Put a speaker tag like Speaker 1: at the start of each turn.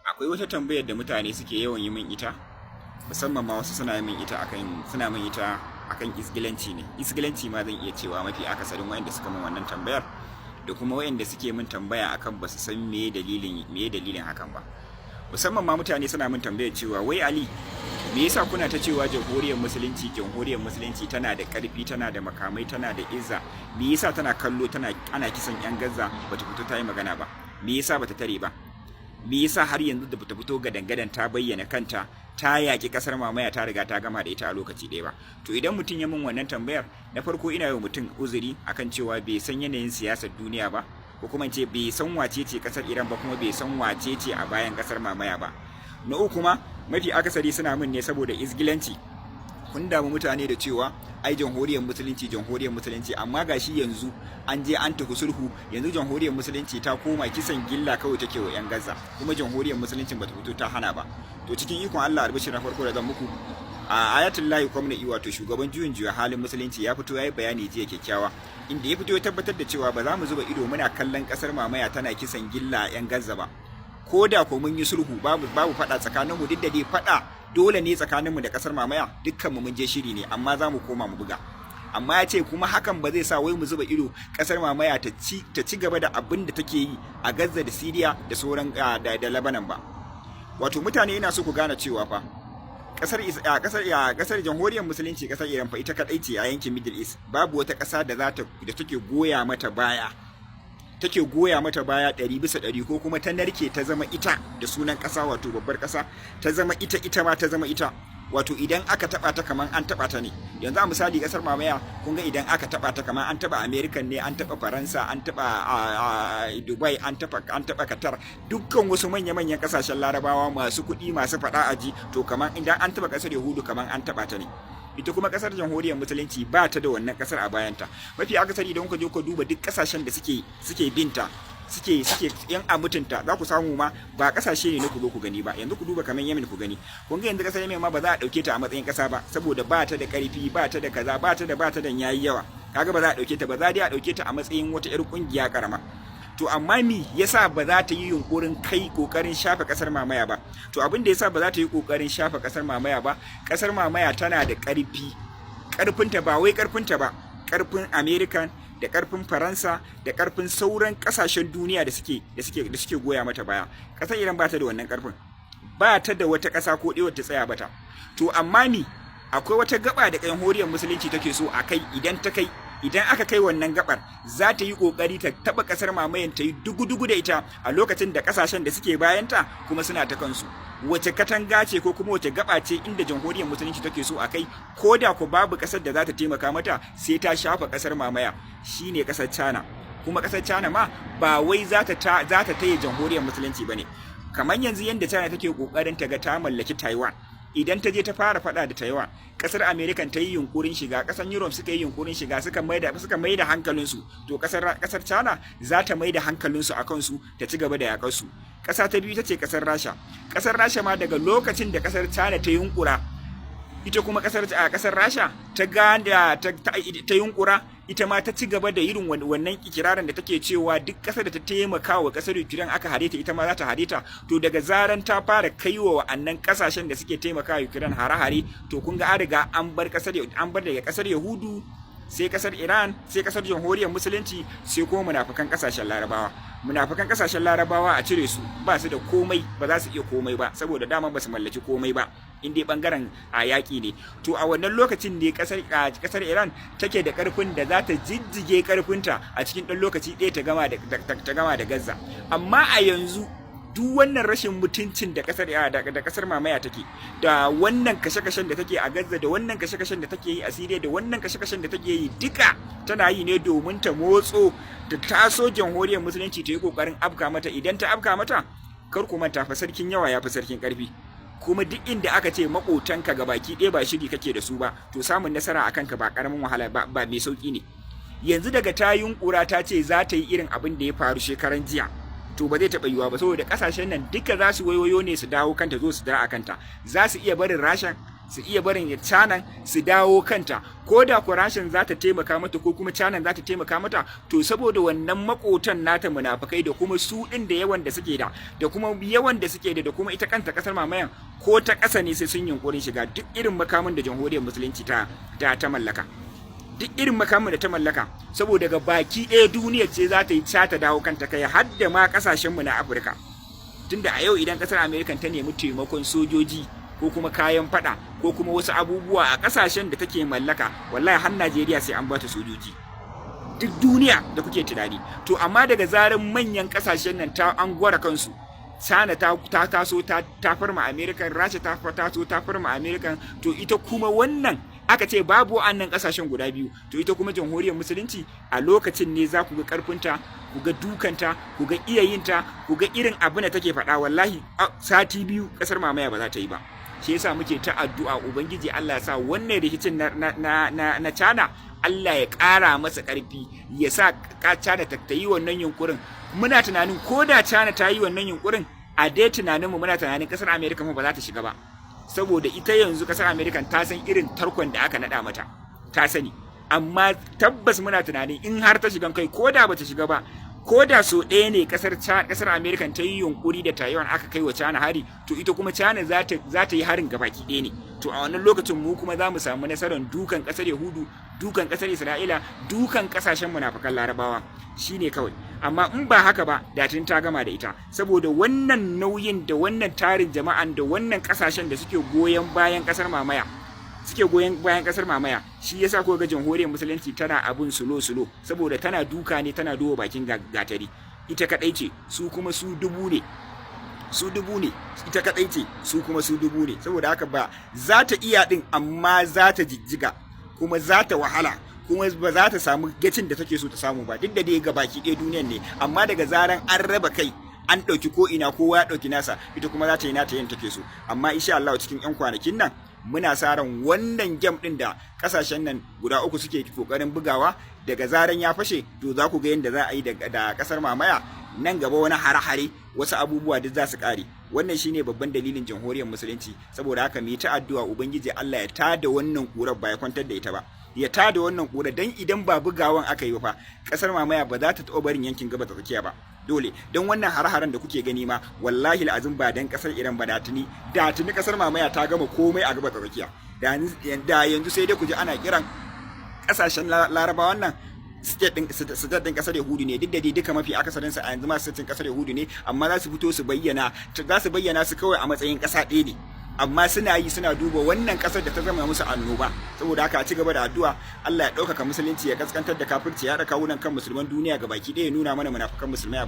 Speaker 1: Akwai wata tambayar da mutane suke yawan yi min ita, musamman ma wasu suna min ita akan isgilanci ne. Isgilanci ma zan iya cewa mafi akasarin wayanda suka min wannan tambayar, da kuma wayanda suke min tambaya akan basu san me dalilin hakan ba. Musamman ma mutane suna min tambayar cewa, "Wai Ali, me yasa kuna ta cewa Jamhuriyar Musulunci tana da ƙarfi, tana da makamai, tana da izza? Me yasa tana kallo tana ana kisan yan Gaza bata fito ta yi magana ba? Me yasa bata tare ba? Me yasa har yanzu da bata fito gadan-gadan ta bayyana kanta, ta yaƙi ƙasar mamaya, ta riga ta gama da ita a lokaci ɗaya ba?" To, idan mutum ya min wannan tambayar, na farko ina yi wa mutum uzuri akan cewa bai san yanayin siyasar duniya ba, ko kuma ce bai san wace ce ƙasar Iran ba, kuma bai san wace ce a bayan ƙasar mamaya ba. Na uku kuma, mafi akasari suna min ne saboda izgilanci. Kun damu mutane da cewa ai Jamhuriyar Musulunci, amma gashi yanzu an je an tafi sulhu, yanzu Jamhuriyar Musulunci ta koma kisan gilla kawai take wa yan Gaza, kuma Jamhuriyar Musulunci bata fito ta hana ba. To, cikin ikon Allah, albishir na farko da zan muku, a Ayatullahi Khamenei, wato shugaban juyin juya halin Musulunci, ya fito ya yi bayani jiya kyakkyawa, inda ya fito ya tabbatar da cewa ba za mu zuba ido muna kallon kasar mamaya tana kisan gilla a yan Gaza ba, ko da ko mun yi sulhu, babu fada tsakaninmu. Duk da dai fada dole ne tsakaninmu da kasar mamaya, dukkanmu mun je shiri ne, amma za mu koma mu buga. Amma ya ce kuma hakan ba zai sa wai mu zuba ido kasar mamaya ta ci gaba da abin da take yi a Gaza da Syria da sauran da Lebanon ba. Wato mutane, ina so ku gane cewa fa kasar Jamhuriyar Musulunci, kasar Iran fa ita kadai ce a yankin Middle East. Babu wata kasa da za ta da take goya mata baya 100%, ko kuma ta narke ta zama ita da sunan ƙasa, wato babbar ƙasa ta zama ita, ita ma ta zama ita, wato idan aka taba ta kaman an taba ta ne. Yanzu a misali, kasar mamaya, kun ga idan aka taba ta kaman an taba American ne, an taba Faransa, an taba Dubai, an taba Qatar, dukkan wasu manya-manyan kasashen Larabawa masu kuɗi, masu faɗa aji. To, kaman idan an taba kasar Yahudu, kaman an taba ta ne. Ita kuma kasar Jamhuriyar Musulunci ba ta da wannan kasar a bayanta. Mafi akasari, idan kuka je ku duba duk kasashen da suke binta, suke yan a mutunta, za ku samu ma ba kasashe ne na ku zo ku gani ba. Yanzu ku duba kamar Yemen ku gani. Kun ga yanzu kasar Yemen ma ba za a dauke ta a matsayin kasa ba, saboda ba ta da karfi, ba ta da kaza, ba ta da yayi yawa. Kaga ba za a dauke ta ba, za dai a dauke ta a matsayin wata yar kungiya karama. To, amma mi yasa ba za ta yi yunkurin kai kokarin shafe kasar mamaya ba? To, abin da yasa ba za ta yi kokarin shafe kasar mamaya ba, kasar mamaya tana da karfi. Karfinta ba wai karfinta ba, karfin American da karfin Faransa da karfin sauran kasashen duniya da suke goya mata baya. Kasar Iran ba ta da wannan karfin, ba ta da wata kasa ko ɗaya ta tsaya bata. To, amma mi akwai wata gaba da Jamhuriyar Musulunci take so a kai. Idan aka kai wannan gabar, za ta yi kokari ta taba kasar mamayan, ta yi dugu-dugu da ita a lokacin da kasashen da suke bayanta kuma suna ta kansu. Wace katanga ce ko kuma wace gaba ce inda Jamhuriyar Musulunci take so a kai, ko da ko babu kasar da za ta taimaka mata, sai ta shafa kasar mamaya? Shine kasar China. Kuma kasar China ma ba wai za ta taya Jamhuriyar Musulunci bane. Kamar yanzu yanda China take kokarin ta ga ta mallaki Taiwan, idan ta je ta fara fada da Taiwan, kasar America ta yi yunkurin shiga, kasar Europe suka yi yunkurin shiga, suka maida hankalinsu, to kasar China za ta maida hankalinsu akan su, ta ci gaba da yakar su. Kasa ta biyu ta ce kasar Rasha. Kasar Rasha ma, daga lokacin da kasar China ta yunkura, ita kuma kasar Rasha ta ganda ta yunkura, ita ma ta ci gaba da irin wannan ikirarin da take cewa duk kasar da ta taimaka wa kasar Ukraine aka hare ta, ita ma za ta hare ta. To, daga zaran ta fara kaiwa wa'annan kasashen da suke taimaka wa Ukraine hare-hare, to kun ga an riga an bar daga kasar Yahudu, sai kasar Iran, sai kasar Jamhuriyar Musulunci, sai kuma munafukan kasashen Larabawa. Munafukan kasashen Larabawa a cire su, ba su da komai, ba za su iya komai ba, saboda dama ba su mallaki komai ba in dai bangaren a yaƙi ne. To, a wannan lokacin ne kasar Iran take da karfin da za ta jijjige karfinta a cikin ɗan lokaci ɗaya ta gama da Gaza. Amma a yanzu, duk wannan rashin mutuncin da kasar mamaya take, da wannan kashe-kashen da take a Gaza, da wannan kashe-kashen da take yi a Syria, da wannan kashe-kashen da take yi, duka tana yi ne domin ta motso ta taso Jamhuriyar Musulunci ta yi kokarin afka mata. Idan ta afka mata, kar ku manta fa, sarkin yawa ya fi sarkin karfi. Kuma duk inda aka ce makotanka ga baki ɗaya ba shiri kake da su ba, to samun nasara a kanka ba karamin wahala ba, ba mai sauki ne. Yanzu daga ta yunkura ta ce za ta yi irin abin da ya faru shekaran jiya, to ba zai taɓa yiwuwa ba, saboda ƙasashen nan duka za su wayoyo ne su dawo kanta, zo su dara a kanta. Za su iya barin Rashan, Su iya barin Canan su dawo kanta, ko da ko Rashin za ta taimaka mata ko kuma Canan za ta taimaka mata. To, saboda wannan makotan nata munafukai da kuma su din da yawan da suke da da kuma yawan da suke da da kuma ita kanta kasar mamayan, ko ta ƙasa ne sai sun yunkurin shiga. Duk irin makamin da Jamhuriyar Musulunci ta mallaka, duk irin makamin da ta mallaka, saboda ga baki ɗaya duniyar ce za ta yi ta dawo kanta, kai har da ma ƙasashenmu na Afirka. Tunda a yau idan ƙasar Amerika ta nemi taimakon sojoji ko kuma kayan fada ko kuma wasu abubuwa a ƙasashen da take mallaka, wallahi har Najeriya sai an bata sojoji, duk duniya da kuke tunani. To, amma daga zarar manyan ƙasashen nan ta an gwara kansu, China ta taso ta farma America, Rasha ta taso ta farma America, to ita kuma wannan aka ce babu wa'annan kasashen guda biyu, to ita kuma Jamhuriyar Musulunci a lokacin ne za ku ga karfinta, ku ga dukanta, ku ga iyayinta, ku ga irin abin da take faɗa. Wallahi sati 2 kasar mamaya ba za ta yi ba. Shi yasa muke ta addu'a, Ubangiji Allah ya sa wannan rikicin na China, Allah ya ƙara masa ƙarfi, ya sa China ta yi wannan yunkurin. Muna tunanin ko da China ta yi wannan yunkurin, a dai tunaninmu muna tunanin kasar America ba za ta shiga ba, saboda ita yanzu kasar America ta san irin tarkon da aka nada mata, ta sani. Amma tabbas muna tunanin in har ta shiga, kai ko da bata shiga ba, ko da so ɗaya ne kasar America ta yi yunkuri da Taiwan aka kai wa China hari, to ita kuma China za ta yi harin gabaki ɗaya ne. To, a wannan lokacin mu kuma za mu samu nasarar dukan kasar Yahudu, dukan kasar Isra'ila, dukan kasashen munafukan Larabawa. Shine kawai. Amma in ba haka ba, da tun ta gama da ita, saboda wannan nauyin da wannan tarin jama'an da wannan kasashen da suke goyon bayan kasar mamaya, suke goyon bayan kasar mamaya. Shi yasa ko ga Jamhuriyar Musulunci tana abun slow slow, saboda tana duka ne, tana duba bakin gatari. Ita kadai ce, su kuma su dubu ne, su dubu ne. Ita kadai ce, su kuma su dubu ne. Saboda haka ba za ta iya din, amma za ta jijjiga, kuma za ta wahala, kuma ba za ta samu gacin da take so ta samu ba. Duk da dai ga baki ɗaya duniyan ne, amma daga zaran an raba kai, an ɗauki ko ina, kowa ya ɗauki nasa, ita kuma za ta yi nata yin take so. Amma insha Allah cikin 'yan kwanakin nan muna sa ran wannan game ɗin da ƙasashen nan guda uku suke kokarin bugawa, daga zaran ya fashe, to za ku ga yadda za a yi da ƙasar mamaya nan gaba. Wani hare-hare, wasu abubuwa duk za su ƙare. Wannan shine babban dalilin Jamhuriyar Musulunci. Saboda haka mu yi ta addu'a, Ubangiji Allah ya tada wannan ƙurar, ba ya kwantar da ita ba, ya tada wannan ƙura, dan idan ba bugawan aka yi ba fa, ƙasar mamaya ba za ta taɓa barin yankin Gabas ta Tsakiya ba. Dole, don wannan hare-haren da kuke gani ma, wallahi azum, ba dan kasar Iran ba, da tuni kasar mamaya ta gama komai a Gabas ta Tsakiya. Da yanzu sai dai ku ji ana kiran kasashen Larabawan nan state din kasar Yahudu ne. Duk da dai duka mafi akasarin sa a yanzu ma state din kasar Yahudu ne, amma za su fito su bayyana, za su bayyana su kawai a matsayin kasa ɗaya ne, amma suna yi suna duba wannan kasar da ta zama musu annoba. Saboda haka a ci gaba da addu'a, Allah ya ɗaukaka musulunci, ya kaskantar da kafirci, ya haɗa kawunan kan musulman duniya gabaki ɗaya, ya nuna mana munafukan musulmai.